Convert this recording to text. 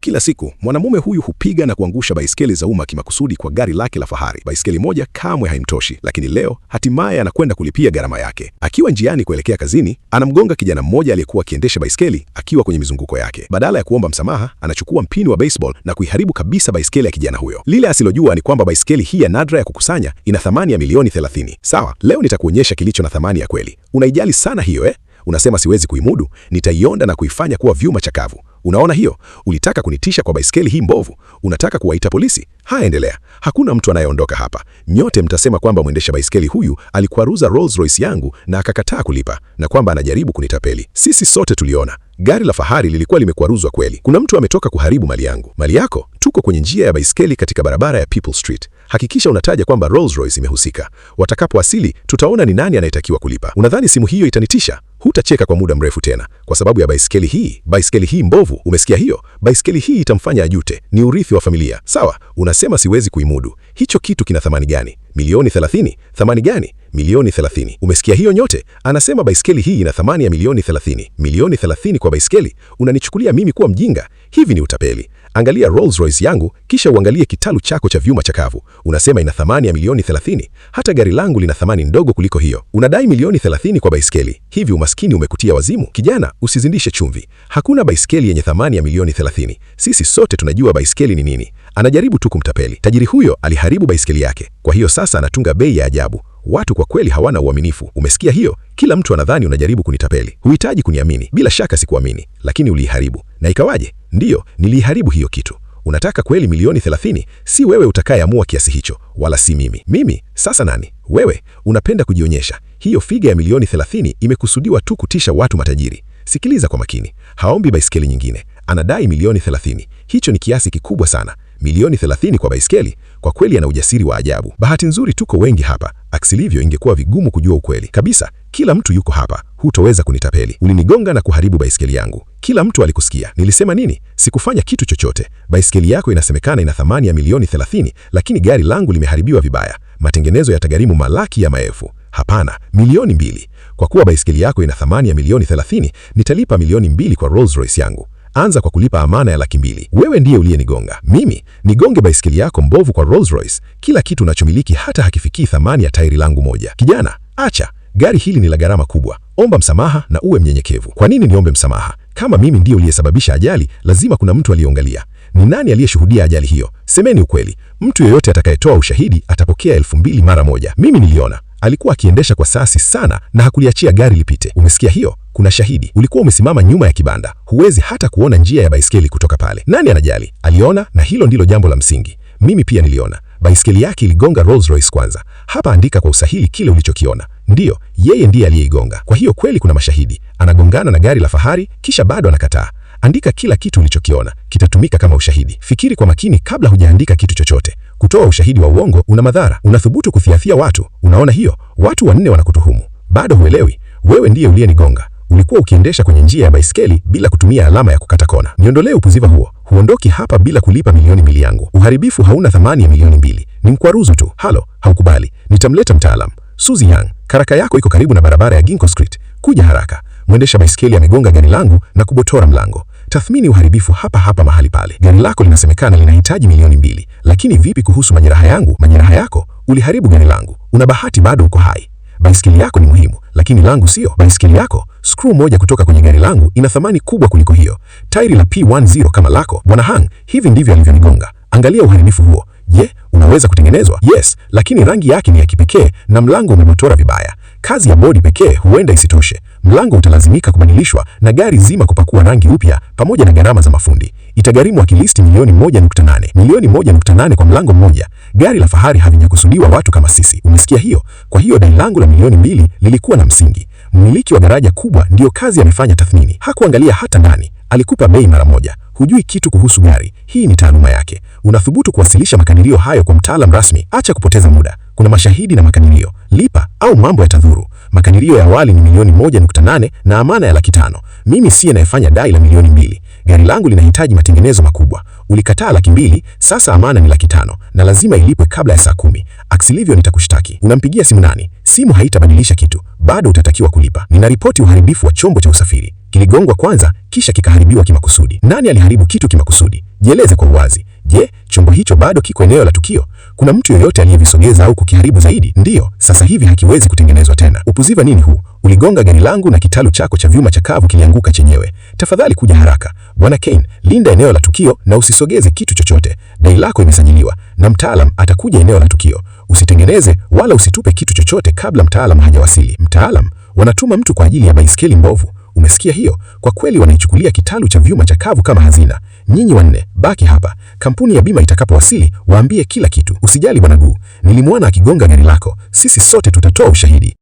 Kila siku mwanamume huyu hupiga na kuangusha baiskeli za umma kimakusudi kwa gari lake la fahari. Baiskeli moja kamwe haimtoshi, lakini leo hatimaye anakwenda kulipia gharama yake. Akiwa njiani kuelekea kazini, anamgonga kijana mmoja aliyekuwa akiendesha baiskeli akiwa kwenye mizunguko yake. Badala ya kuomba msamaha, anachukua mpini wa baseball na kuiharibu kabisa baiskeli ya kijana huyo. Lile asilojua ni kwamba baiskeli hii ya nadra ya kukusanya ina thamani ya milioni 30. Sawa, leo nitakuonyesha kilicho na thamani ya kweli. Unaijali sana hiyo eh? Unasema siwezi kuimudu, nitaionda na kuifanya kuwa vyuma chakavu. Unaona hiyo? Ulitaka kunitisha kwa baiskeli hii mbovu. Unataka kuwaita polisi? Haya, endelea. Hakuna mtu anayeondoka hapa. Nyote mtasema kwamba mwendesha baiskeli huyu alikwaruza Rolls Royce yangu na akakataa kulipa na kwamba anajaribu kunitapeli. Sisi sote tuliona gari la fahari lilikuwa limekwaruzwa kweli. Kuna mtu ametoka kuharibu mali yangu. Mali yako? Tuko kwenye njia ya baiskeli katika barabara ya People Street. Hakikisha unataja kwamba Rolls Royce imehusika. Watakapowasili tutaona ni nani anayetakiwa kulipa. Unadhani simu hiyo itanitisha? Hutacheka kwa muda mrefu tena kwa sababu ya baiskeli hii. Baiskeli hii mbovu, umesikia hiyo? Baiskeli hii itamfanya ajute. Ni urithi wa familia. Sawa, unasema siwezi kuimudu. Hicho kitu kina thamani gani? Milioni 30? Thamani gani? Milioni 30. Umesikia hiyo nyote? Anasema baiskeli hii ina thamani ya milioni 30. Milioni 30 kwa baiskeli? Unanichukulia mimi kuwa mjinga? Hivi ni utapeli. Angalia Rolls Royce yangu kisha uangalie kitalu chako cha vyuma chakavu. Unasema ina thamani ya milioni 30? Hata gari langu lina thamani ndogo kuliko hiyo. Unadai milioni 30 kwa baiskeli. Hivi umaskini umekutia wazimu? Kijana, usizindishe chumvi. Hakuna baiskeli yenye thamani ya milioni 30. Sisi sote tunajua baiskeli ni nini. Anajaribu tu kumtapeli. Tajiri huyo aliharibu baiskeli yake, kwa hiyo sasa anatunga bei ya ajabu. Watu kwa kweli hawana uaminifu. Umesikia hiyo? Kila mtu anadhani unajaribu kunitapeli. Huhitaji kuniamini. Bila shaka sikuamini, lakini uliiharibu. Na ikawaje? Ndiyo, niliiharibu hiyo kitu. Unataka kweli milioni 30? Si wewe utakayeamua kiasi hicho, wala si mimi. Mimi sasa nani? Wewe unapenda kujionyesha. Hiyo figa ya milioni 30 imekusudiwa tu kutisha watu matajiri. Sikiliza kwa makini. Haombi baiskeli nyingine, anadai milioni 30. Hicho ni kiasi kikubwa sana. Milioni 30 kwa baiskeli? Kwa kweli ana ujasiri wa ajabu. Bahati nzuri tuko wengi hapa, aksilivyo ingekuwa vigumu kujua ukweli kabisa. Kila mtu yuko hapa, hutoweza kunitapeli. Ulinigonga na kuharibu baiskeli yangu. Kila mtu alikusikia. Nilisema nini? Sikufanya kitu chochote. Baiskeli yako inasemekana ina thamani ya milioni 30, lakini gari langu limeharibiwa vibaya. Matengenezo yatagharimu malaki ya maelfu. Hapana, milioni 2. Kwa kuwa baiskeli yako ina thamani ya milioni 30, nitalipa milioni 2 kwa Rolls Royce yangu. Anza kwa kulipa amana ya 200,000. Wewe ndiye uliyenigonga. Mimi nigonge baiskeli yako mbovu kwa Rolls Royce? Kila kitu unachomiliki hata hakifikii thamani ya tairi langu moja. Kijana, acha. Gari hili ni la gharama kubwa. Omba msamaha na uwe mnyenyekevu. Kwa nini niombe msamaha? Kama mimi ndiye uliyesababisha ajali, lazima kuna mtu aliyeangalia. Ni nani aliyeshuhudia ajali hiyo? Semeni ukweli. Mtu yeyote atakayetoa ushahidi atapokea 2,000 mara moja. Mimi niliona. Alikuwa akiendesha kwa kasi sana na hakuliachia gari lipite. Umesikia hiyo? Kuna shahidi. Ulikuwa umesimama nyuma ya kibanda, huwezi hata kuona njia ya baiskeli kutoka pale. Nani anajali? Aliona, na hilo ndilo jambo la msingi. Mimi pia niliona. Baiskeli yake iligonga Rolls Royce kwanza. Hapa andika kwa usahihi kile ulichokiona. Ndiyo, yeye ndiye aliyeigonga. Kwa hiyo kweli kuna mashahidi. Anagongana na gari la fahari kisha bado anakataa. Andika kila kitu ulichokiona, kitatumika kama ushahidi. Fikiri kwa makini kabla hujaandika kitu chochote. Kutoa ushahidi wa uongo una madhara. Unathubutu kuthiathia watu. Unaona hiyo? Watu wanne wanakutuhumu. Bado huelewi. Wewe ndiye uliyenigonga. Ulikuwa ukiendesha kwenye njia ya baiskeli bila kutumia alama ya kukata kona. Niondolee upuziva huo. Huondoki hapa bila kulipa milioni 2 yangu. Uharibifu hauna thamani ya milioni 2. Ni mkwaruzo tu. Halo, haukubali. Nitamleta mtaalam. Suzy Yang, karaka yako iko karibu na barabara ya Ginkgo Street. Kuja haraka. Mwendesha baiskeli amegonga gari langu na kubotora mlango. Tathmini uharibifu hapa hapa mahali pale. Gari lako linasemekana linahitaji milioni 2, lakini vipi kuhusu majeraha yangu? Majeraha yako? Uliharibu gari langu. Una bahati bado uko hai. Baiskeli yako ni muhimu, lakini langu sio. Baiskeli yako? Screw moja kutoka kwenye gari langu ina thamani kubwa kuliko hiyo. Tairi la P10 kama lako. Bwana Hang, hivi ndivyo alivyonigonga. Angalia uharibifu huo. Je, unaweza kutengenezwa? Yes, lakini rangi yake ni ya kipekee na mlango umebotora vibaya. Kazi ya bodi pekee huenda isitoshe. Mlango utalazimika kubadilishwa na gari zima kupakua rangi upya pamoja na gharama za mafundi. Itagharimu akilisti milioni 1.8. Milioni 1.8 kwa mlango mmoja. Gari la fahari havijakusudiwa watu kama sisi. Umesikia hiyo? Kwa hiyo dai langu la milioni 2 lilikuwa na msingi. Mmiliki wa daraja kubwa ndiyo kazi amefanya tathmini. Hakuangalia hata ndani. Alikupa bei mara moja. Hujui kitu kuhusu gari. Hii ni taaluma yake. Unathubutu kuwasilisha makadirio hayo kwa mtaalam rasmi? Acha kupoteza muda. Kuna mashahidi na makadirio. Lipa au mambo yatadhuru. Makadirio ya awali ni milioni 1.8 na amana ya 500,000. Mimi si anayefanya dai la milioni 2. Gari langu linahitaji matengenezo makubwa. Ulikataa 200,000, sasa amana ni 500,000 na lazima ilipwe kabla ya saa 10. Aksilivyo nitakushtaki. Unampigia simu nani? Simu haitabadilisha kitu. Bado utatakiwa kulipa. Ninaripoti uharibifu wa chombo cha usafiri. Kiligongwa kwanza kisha kikaharibiwa kimakusudi. Nani aliharibu kitu kimakusudi? Jieleze kwa uwazi. Je, chombo hicho bado kiko eneo la tukio? Kuna mtu yoyote aliyevisogeza au kukiharibu zaidi? Ndiyo, sasa hivi hakiwezi kutengenezwa tena. Upuziva nini huu? Uligonga gari langu na kitalu chako cha vyuma chakavu kilianguka chenyewe. Tafadhali kuja haraka. Bwana Kane, linda eneo la tukio na usisogeze kitu chochote. Dai lako imesajiliwa na mtaalam atakuja eneo la tukio. Usitengeneze wala usitupe kitu chochote kabla mtaalam hajawasili. Mtaalam? Wanatuma mtu kwa ajili ya baiskeli mbovu. Umesikia hiyo? Kwa kweli wanaichukulia kitalu cha vyuma chakavu kama hazina. Nyinyi wanne, baki hapa. Kampuni ya bima itakapowasili, waambie kila kitu. Usijali Bwana Gu, nilimwona akigonga gari lako. Sisi sote tutatoa ushahidi.